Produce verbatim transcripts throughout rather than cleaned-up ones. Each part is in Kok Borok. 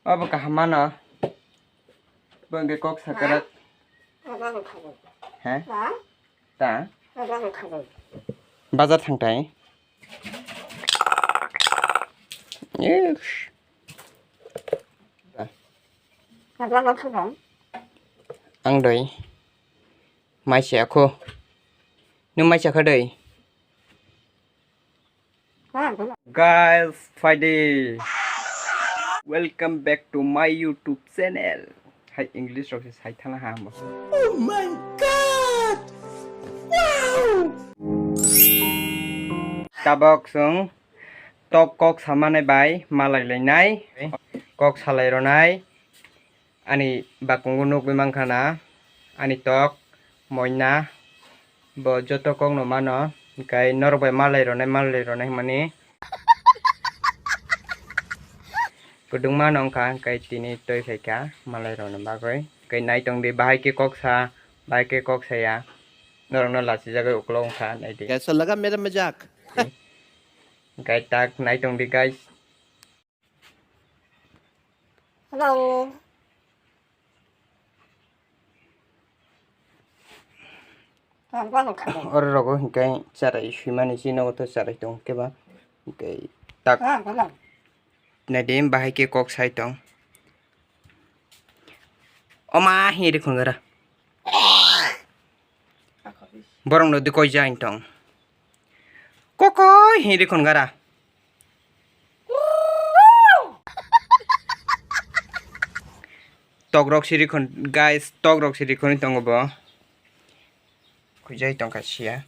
Obo kaham mano. Bo hwnkhe kok sakarak. He? Ta? Bazar thangtai. Ish. Ang doi. Mai se akho. Nung mai se akho doi. Guys, phaidi. Welcome back to my YouTube channel. Hai English rok se sai thana ha mo. Oh my God! Wow! Tabok song tok kok samane bai malai lainai. Kok salai ronai. Ani bakungo nugwi mankha na, ani tok, moina, bo joto kokno mano, hwnkhe norok bai malai ronai, malai ronai hwnmani. Kwdwngma no wngkha, hwnkhe tini twi phaikha malai rokni bagwi. Hwnkhe naitongdi, bahai khe kok sa, bahai khe kok saya, norokno lachijagwi uklok wngkha, naidi. कैसा लगा मेरा मजाक? Hwnkhe tak naitongdi, guys. Hello. Oro rogo hwnkhe charai swimani chini nogo to charai tong khe ba hwnkhe tak. Naidi bahai khe kok sai tong. Oma hi ri khungara. Borok no dikoi jai tong. Kokoi hi ri khungara. Tokrok siri khon, guys, tokrok siri khoni tongo bo. Khujai tongkha siya.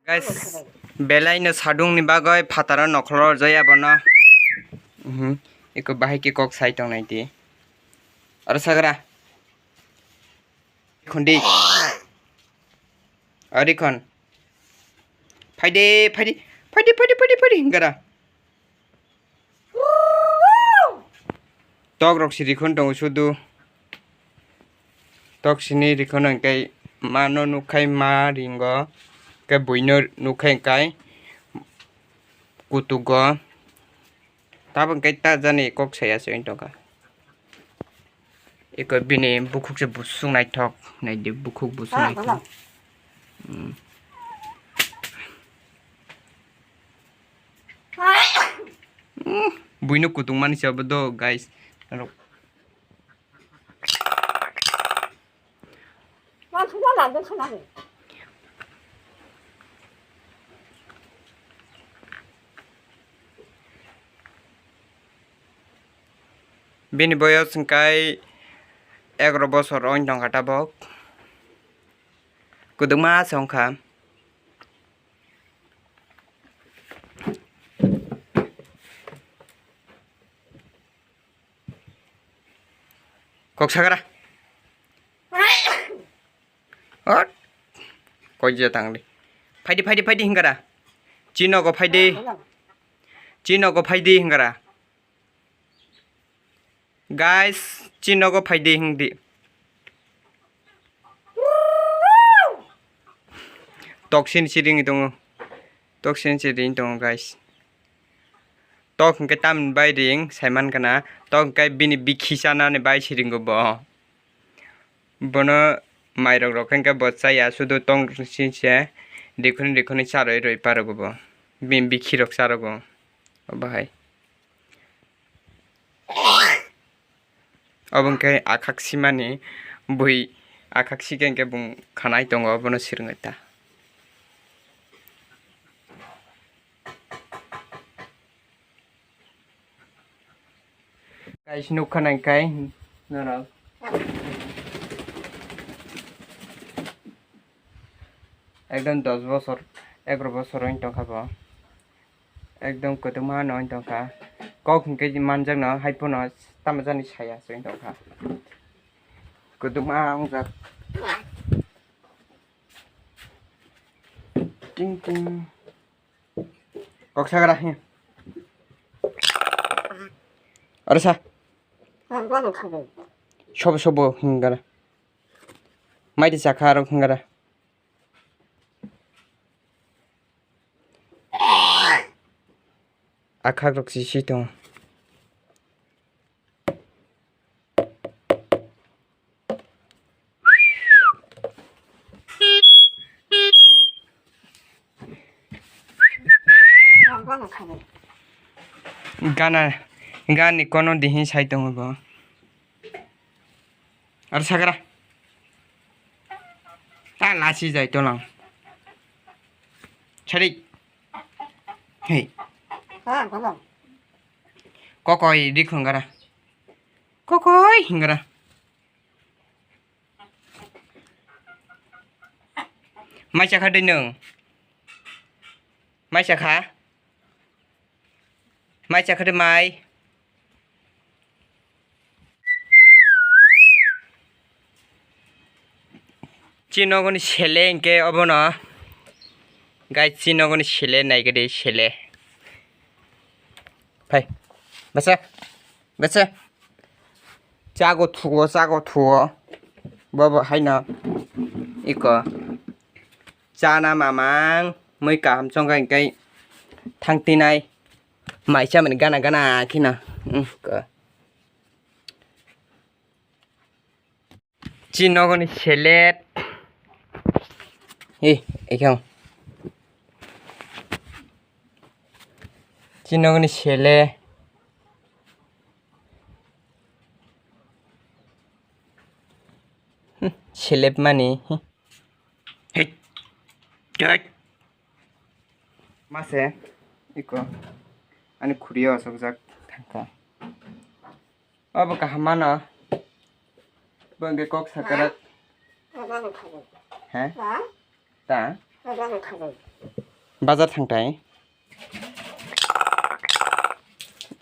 Guys, belai no sadung ni bagoi phataro nokholo jaya bono. Mhm. Eko bahai ke kok sai tong nai di. Aro sagra. Khondi. Ari khon. Phaide, phaide, phaide, phaide, phaide, phaide, hingara. Tok rok si rikhon tongo sudu. Tok sini rikhon hingkai mano nukkhai ma ringo. Ke buino nukkhai hingkai kutugo. Tabuk hingkai ta jani kok saya se wng tongkha. Eko bini bukhuk se busuk naithok, naidi bukhuk busuk naithok. Hmm. Hmm, buino kutung mani se abo do, guys. Bini boyos hingkai egaroh bosor wng tongkha tabok. Kwdwkma se wngkha. Kok sagra. Hot. Koi je tang di. Phaidi, phaidi, phaidi hingkara. Chino go phaidi. Chino go phaidi hingkara. Guys, chino go phaidi hingdi. Toksin siring tongo. Toksin siring tongo, guys. Tok hingke tamni bai ring saiman kana. Tok hingke bini bikhi chanani bai siringo bo. Bono mairok rok hingke bo chaya sudu tong singse rikhuni rikhuni charoi roi parogo bo. Bini bikhi rok charogo. Obo hai. Obo hingke akhak simani bui akhak sike hingke bung khanai tongo obono sirwngwi ta. Guys, nukha nai kai norok. Ekdom dos bosor, egaroh bosor wng tongkha bo. Ekdom kwtwma no wng tongkha. Kok hwnkhe manjakno hai phano tamo jani saya se wng tongkha. Kwtwma wngjak. Ting ting. Kok sagra hi. Aro sa. Sobo sobo hingara. Maidi chakha aro hingara. Akhak rok si si tongo. Gana, gani kono dihi sai tongo bo. Ar sakra. Ta lasi jai tolang. Chari. Hey. Kokoi dikhung gara. Kokoi hingra. Mai chakha de nwng. Mai chakha. Mai chakha de mai. Chini nogoni sele hinkhe obono. Guys, chini nogoni sele naikhe de sele. Phai. Basa. Basa. Chago thugo, chago thugo. Bobo haino. Iko. Chana mamang. Mui kaham chongkha hinkhe thangtinai. Mai chamani gana gana kheno. Hmm, ko. Chini nogoni selet. He, ekhang. Chini nogoni sele. Hmm, selep mani. Hmm. Hey. Hey. Mase, iko. Ani khuriyo asokjak thangkha. Obo kaham mano. Bo hwnkhe kok sakarak. He? Ta? Bazar thangtai.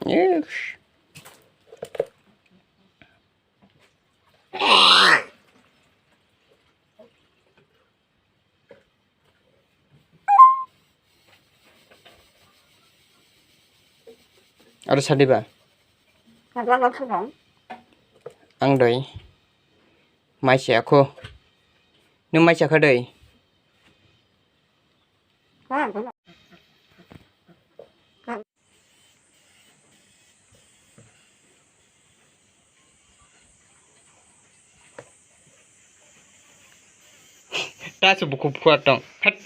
Ish. Aro sadi ba? Ang doi. Mai se ako. Nung mai se ako doi. Ta se buku buku atong. Hat.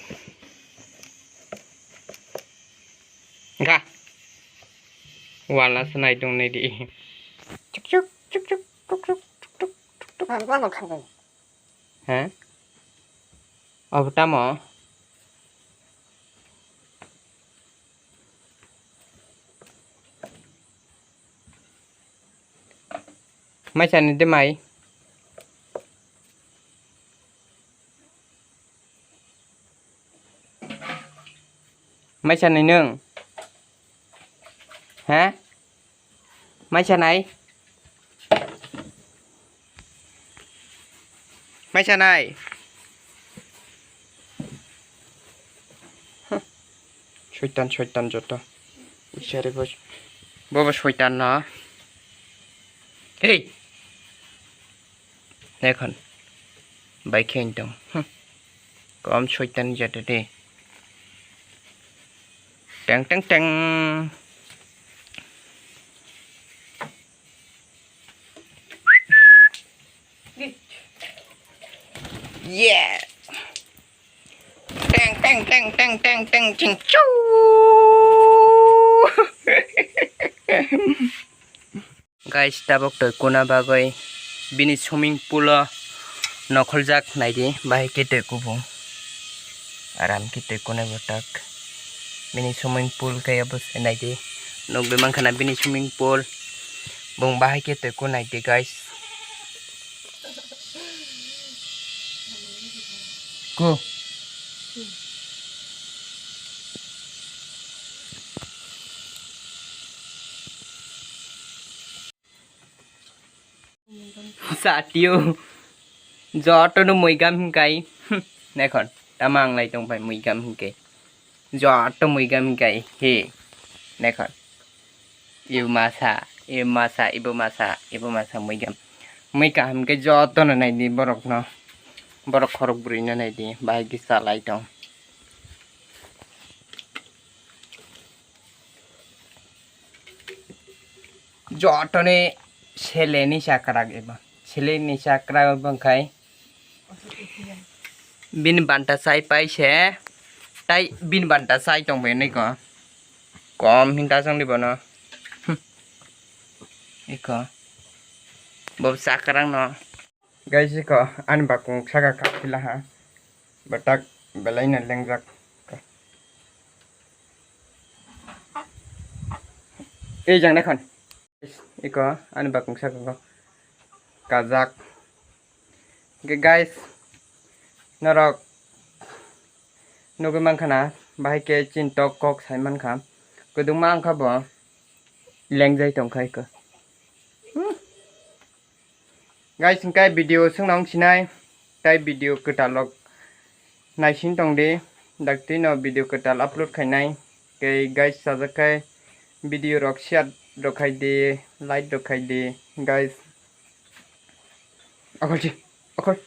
Ga. Wala se nai tong nai di. Chuk chuk, chuk chuk, chuk chuk, chuk chuk, chuk chuk. He? Abo tamo? Mai chani de mai. Mai chani nung? He? Mai chanai? Mai chanai? Huh. Soitan, soitan joto. Isari bo, bo bo soitan no. Hey! Ekhon. Bai khe tong. Huh. Kom soitan jata de. Teng, teng, teng. Yeah. Teng, teng, teng, teng, teng, teng, teng, chu. Guys, tabok toi kuna bagwi bini swimming pool o nokholjak naidi, bahai khe toi kubung. Aram khe toi kunai bo tak. Bini swimming pool khe abo se naidi. Nukgwi mankha na bini swimming pool. Bung bahai khe toi kunai di, guys. Ku. Satio. Joto no muigam hinkai. Nekhon. Tamang lai tong pai muigam hinkai. Joto muigam hinkai. He. Nekhon. Ibu masa, ibu masa, ibu masa, ibu masa muigam. Mui kaham khe joto no naidi borok no. Borok khorok bwrwi no naidi. Bahai kisa lai tong. Jotoni seleni sakrak eba. Seleni sakrak eba khai. Bini banta sai pai se. Tai bini banta sai tong bai nai ko. Kom hinta sang di bono. Hmm. Iko. Bob sakrak no. Guys, iko ani bakung saka kap pila ha. Batak belai na lengjak. Ei jang nakhon. Iko ani bakung saka ko. Kajak. Ge guys, norok nugui mankha na, bahai ke chintok kok sai mankha. Kwdwngma wngkha bo lengjai tongkha iko. Hmm. Guys, hingke video swngnong sinai, tai video kwtal rok naising tong di, daktino video kwtal upload khainai. Tei guys, sajak khai video rok share rok khai di, like rok khai di, guys. Akhol si, akhol.